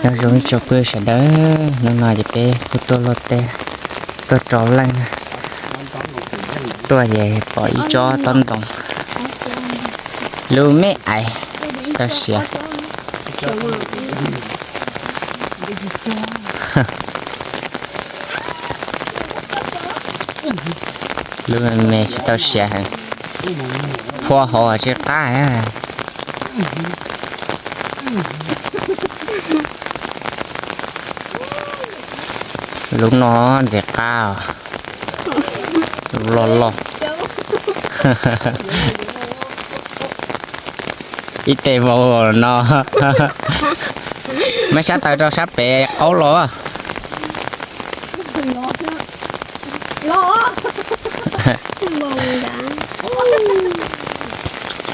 Nyob zoo ib tsoom phooj ywg sawv daws, hnub no ces peb kuj tuaj luaj teb, tuaj tso leej na. Tuaj ces pom ib tsob taub ntoo, lub me ais, tsis tau siav. Lub me me tsis tau siav heev, phua hauv tsis qab. Lub no ntxim qab os, loj loj. Ib teg vau no. Maj sab taw rau sab pem qaub los.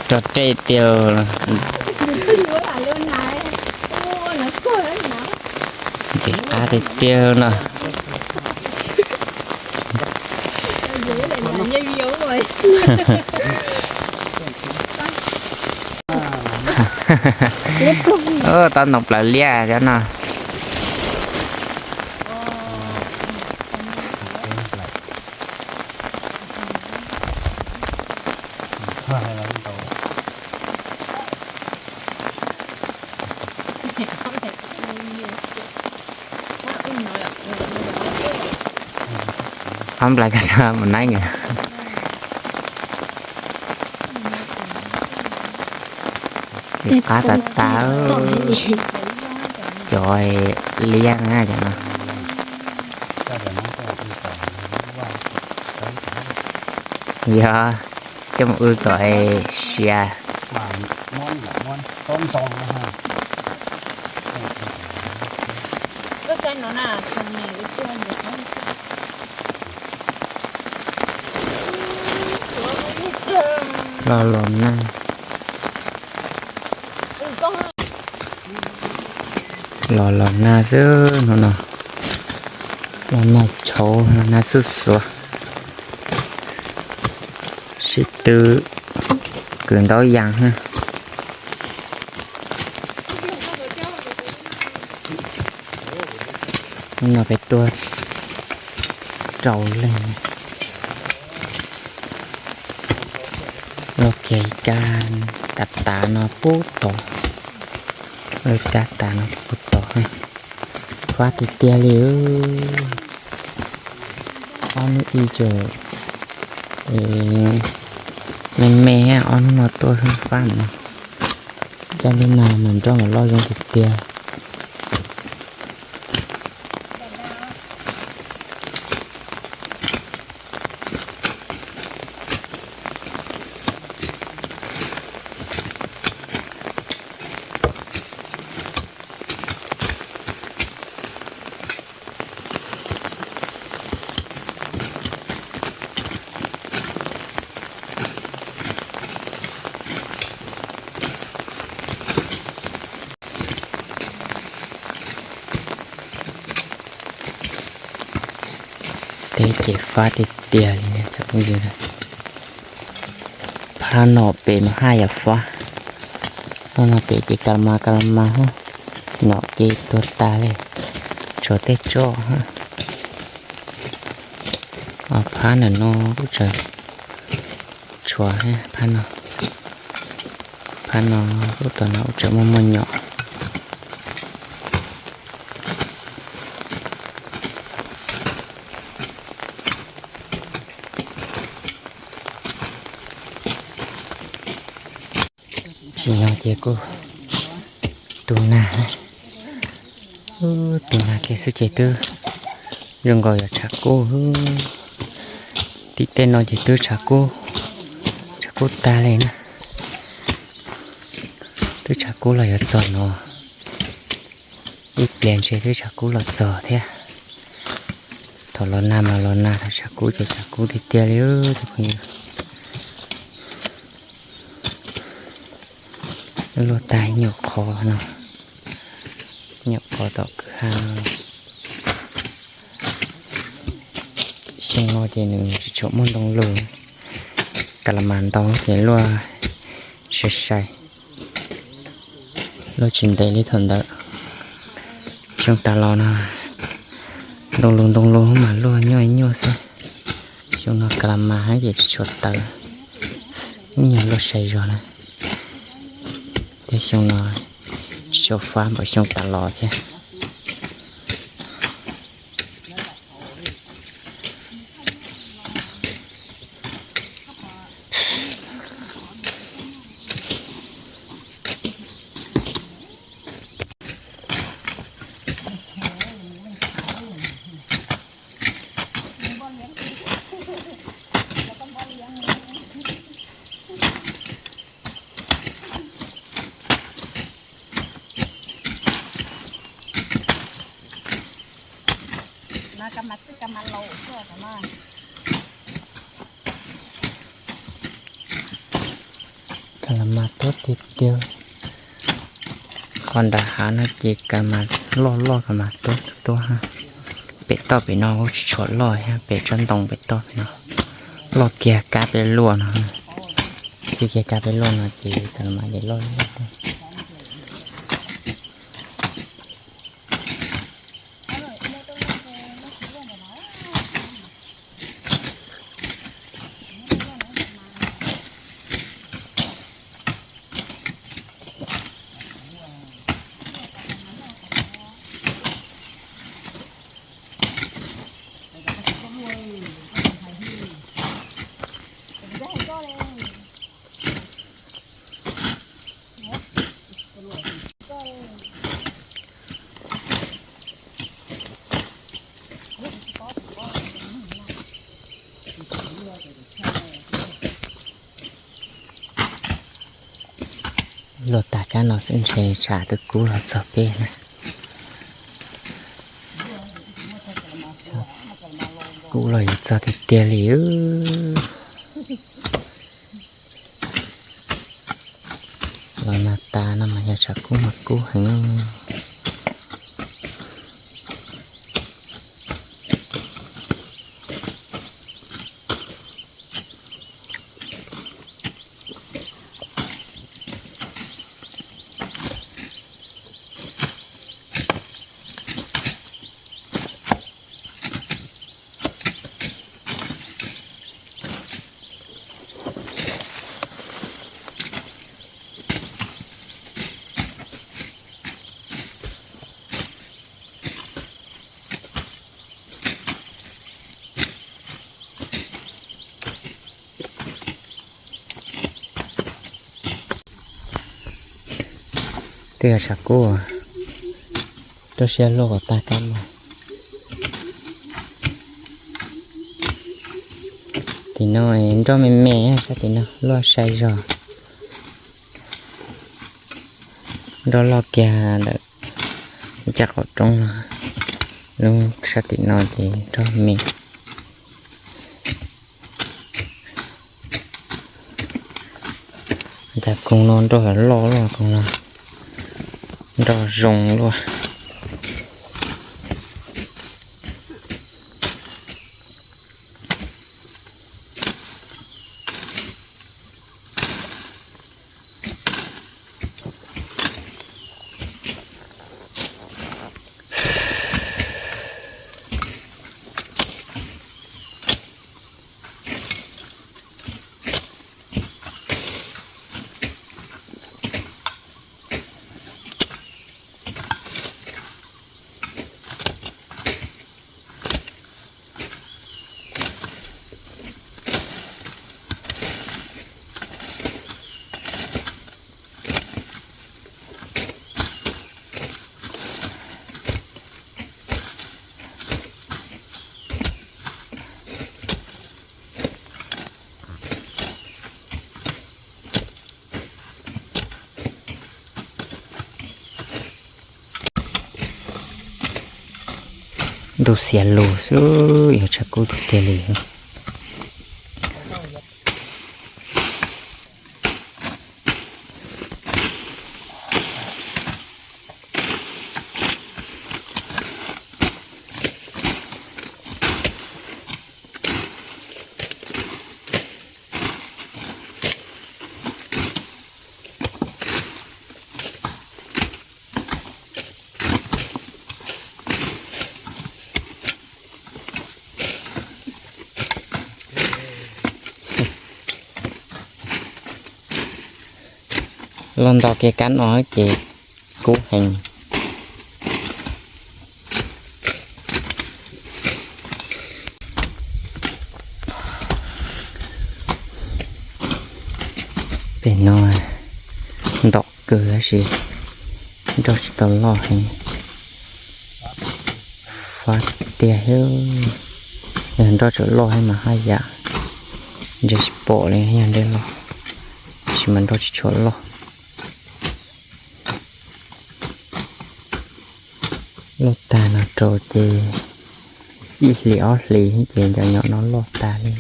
Rog reg tiag. Ntxim qab tiag tiag no. Taub ntoo plaws liaj cov no. Ob nplais koj tsa mus naib nws. Ntxim qab tas tas. Cov liab na cov no. Yog coj mus wb kom siav. Los los nag. Los los nag xwb hnub no. Los nag tshauv, los nag xuj xuav. Sib tw kwv ntaub yas na. Hnub no peb tuaj rau leej. Los kiag ib kab tav tav no pub tod. Ib kab tav no pub tod. Fab tiag tiag li. Ob hnub ib tseem me me, ob hnub no tuaj fab no. Caj ntub nag mas nroj mas loj zoo tiag tiag. Teb ces fab tiag tiag li. Phab no pem mas haj yam fab. Phab no pem ces ka la mas ka la mas, nyom ces tuag tas li, tshuav tej tsob. Phab ntawm no kuj tseem tshuav, phab no, phab no kuj tom no kuj tseem muaj muaj nyom. Tsis no ces kuj tu nag, tu nag kiag xwb ces twb zoo nkaus yuav tshav kub. Tim tej no ces twb tshav kub, tshav kub tag li na. Twb tshav kub los yuav txog no, ib pliag ntshe twb tshav kub los txog thiab. Thaum los nag mas los nag, thaum tshav kub ces tshav kub tiag tiag li cov phooj ywg. Luaj tag nyuam qhuav no, nyuam qhuav tom kwj ha. Xyoo no ces nws tsis tshua muaj ntoo lug, ka la mas ntau ces luaj sai sai, luaj tsis ntev li thaum ntawd. Xyoo tas los no ntoo lug ntoo lug mas luaj nyuaj nyuaj xwb. Xyoo no ka la mas hab ces tsis tshua tawv, ib nyuag luaj sai zog na. Thiab xyoo no tsis tshua fab npaum xyoo tas los thiab. Ka la mas tuab tiag tiag. Qhov nram hav no ces ka la mas loj loj ka la mas tuab tuab. Pem toj pem no kuj tsis tshua loj thiab, pem tsob ntoo pem toj pem no loj kiag kab peb luaj no. Txij kiag kab peb luaj no ces ka la mas ces loj loj. Luaj tag kab no xwb ntshe tsam twb kub los txog peb na. Kub los yuav txog tiag tiag li. Los nag tas no mas yog tshav kub mas kub heev. Twb yog tshav kub, rau siab luaj kom tag kab no. Tim no nroj me me, sab tim no luaj sai zog. Nroj loj kiag ntawm ib cag qaum roob no, lub sab tim no ces nroj me. Ntag koog no nroj loj loj koog no, nroj zoo luaj. Ntuj xiav lug xwb, yog tshav kub tiag tiag li. Los nto kiag kab no ces kub heev. Pem no ntom kawg tab sis nroj tsis tau loj heev. Fab tiag thiab, yog nroj tsuas loj thiab mas haj yam, ntshe tsis pom li yog nroj loj, tab sis mas nroj tsis tshua loj. Loj tag no rau ces ib hlis ob hlis ces cov nyom no loj tag li.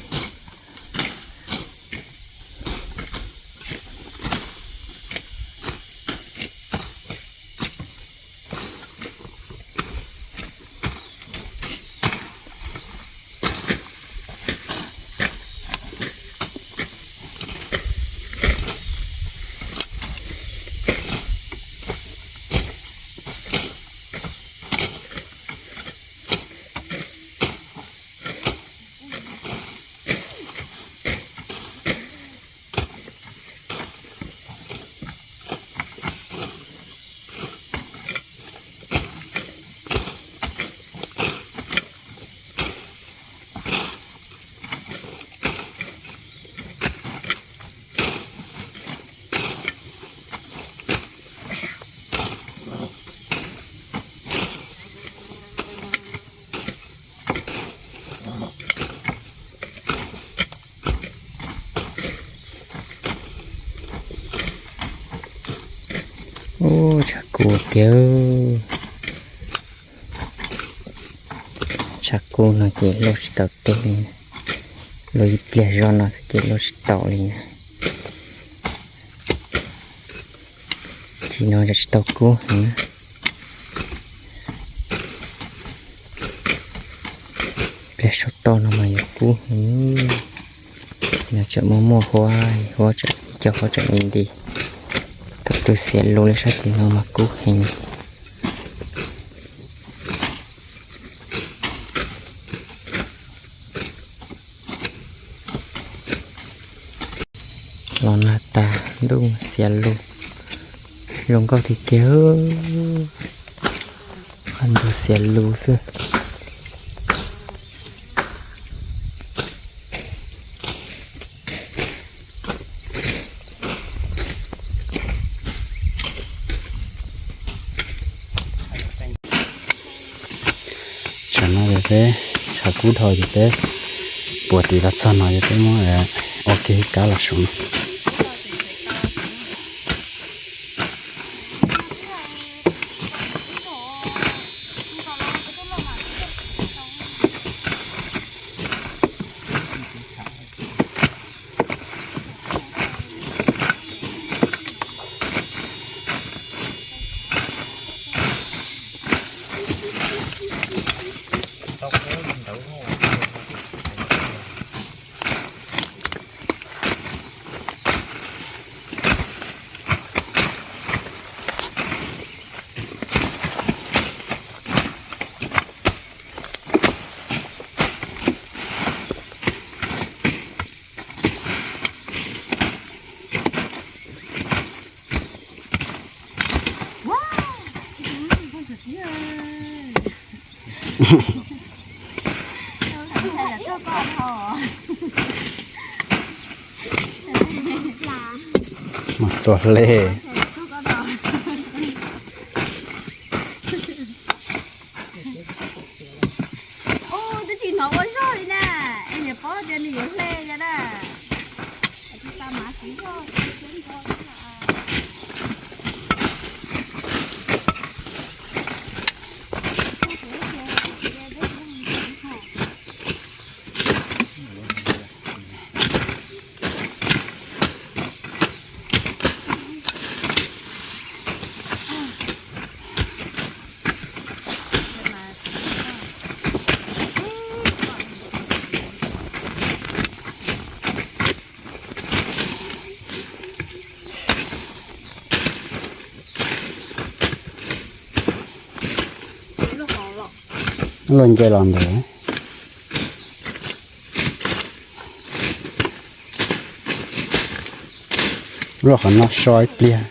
Ub, tshav kub tiag. Tshav kub no ces luaj tsis tau teb li, luaj ib pliag zoj no xwb ces luaj tsis tau li na. Tsis no tsis tau kub heev na. Pliag saum toj no mas yuav kub heev. No tseem muaj muaj huab, huab tseem, cov huab tseem nti nti. Thaum twg xiav lus li sab tim no mas kub heev. Los nag tas ntuj xiav lus, zoo nkauj tiag tiag, qhov ntug xiav lus xwb. Tsam no ces peb tshav kub dhau ces peb puas tim los txog no ces peb muab ua kiag ib kab los su no. Mas txua hle. Ub, twb tsis hnov ua zog li na, es niam paub tias nws yuav hle li na. Tsis tas mas tsis zog, tsis zog. Luaj nce los ntawd. Luaj qhov no so ib pliag.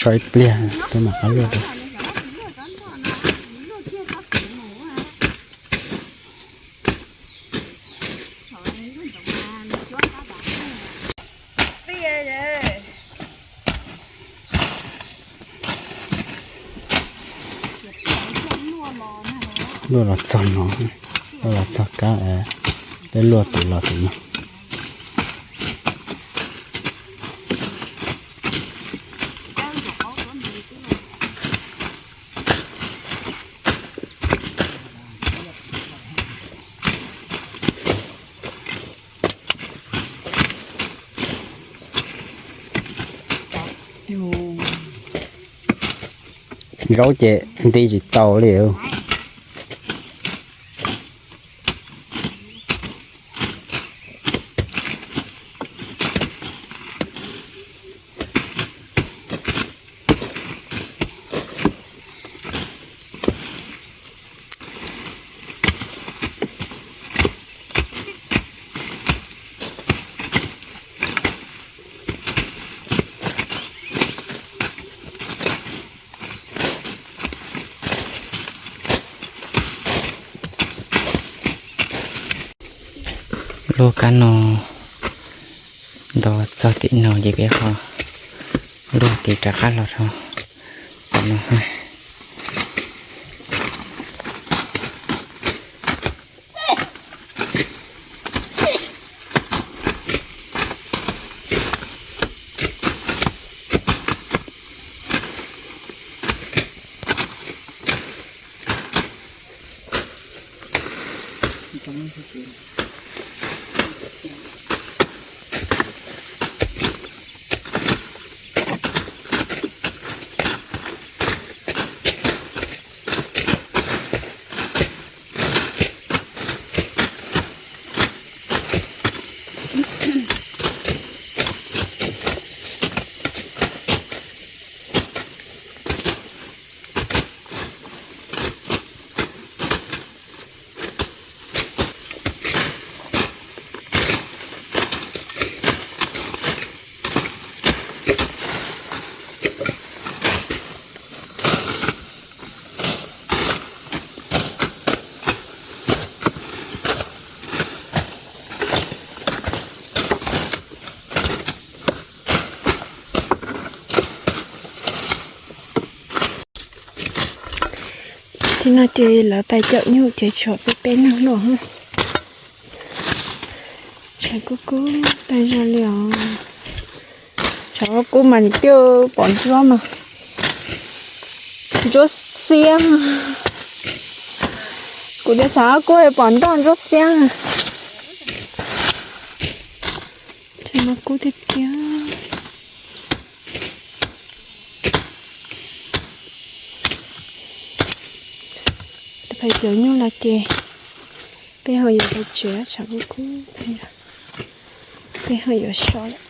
Ib pliag peb mam qab luaj rau. Luaj los txog no, luaj los txog kab, peb luaj tus los tus no. Zaub ces nti tsis tau li. Luaj kab no nto txog tim no ces peb ho luaj tim rov qab los rau tom no. Tim no ces lawv tais caum nyuj ces tshuav peb peb leeg luaj. Tshav kub kub tag zog li os. Tshav kub mas nim tiaj pom ntsuab mas ntsuab xiab. Kuv cov tshav kub pom ntoj ntsuab xiab. Tshav no kub tiag tiag. Tais caum nyuj los ces peb ho yuav tais tsev tshav kub kub, peb ho yuav so lawm.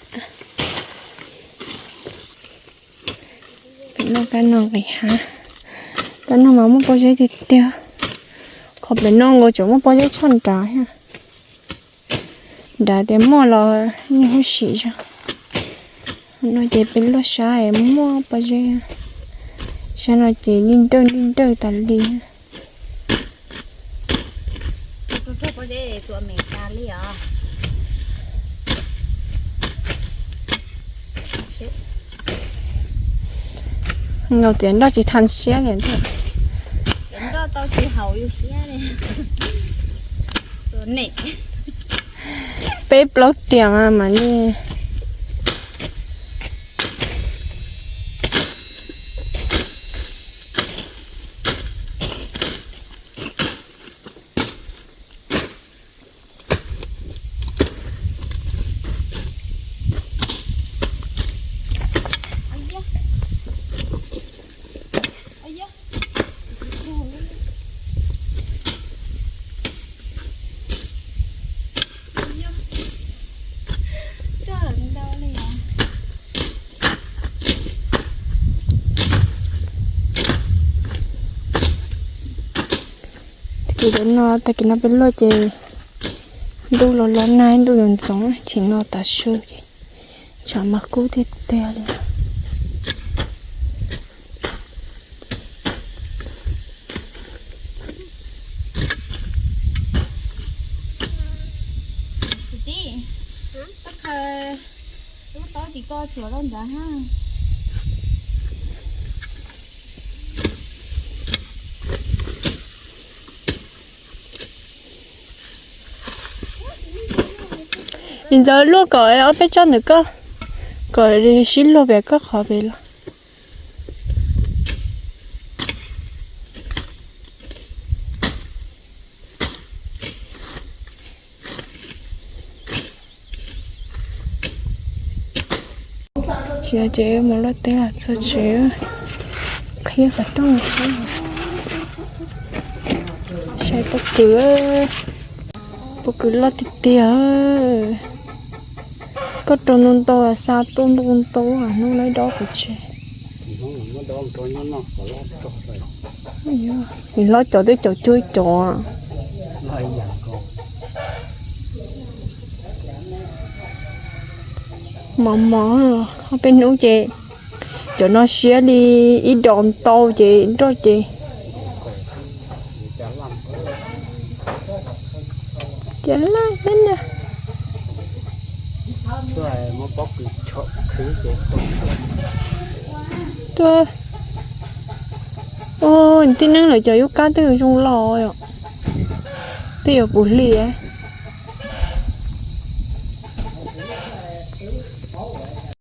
Pem no kab no nqis hav, kab no mas muaj pob zeb tiag tiag. Qhov pem no nkaus tseem muaj pob zeb tshaj nrad thiab. Nrad tias muaj los yeej huv si zog. No ces peb luaj sab es muaj pob zeb. Sab no ces nij nrawj nij nrawj tas li. Nkaus tias nroj tsis tha siab li thiab. Peb plaub tiam mas li. Tag kis no, tag kis no peb luaj ces ntuj los los nag, ntuj ntxoov ntxoov, chim no tav su ces tshav mas kub tiag tiag li. Lub taub tim koj tsuav rau ntawd ha. Ntxawm luaj kom ob peb tsob ntawm koj, kom sib luag pem koj qhov pem los. Tsis ces mus luaj teb los txog tsev, qhib qhov rooj. Saib pob kws, pob kws loj tiag tiag. Koj rau ntau ntau xa tuaj ntau ntau hnub lawv dob pov tseg. Nws hlob cov twb caum cuag cov. Mos mos, ob peb hnub ces cov no siab li ib dos ntau ces nroj ces. Ces laj xwb na. Tuaj, tib neeg lawv cov yub kab twb zoo los yom, twb yuav puv hli.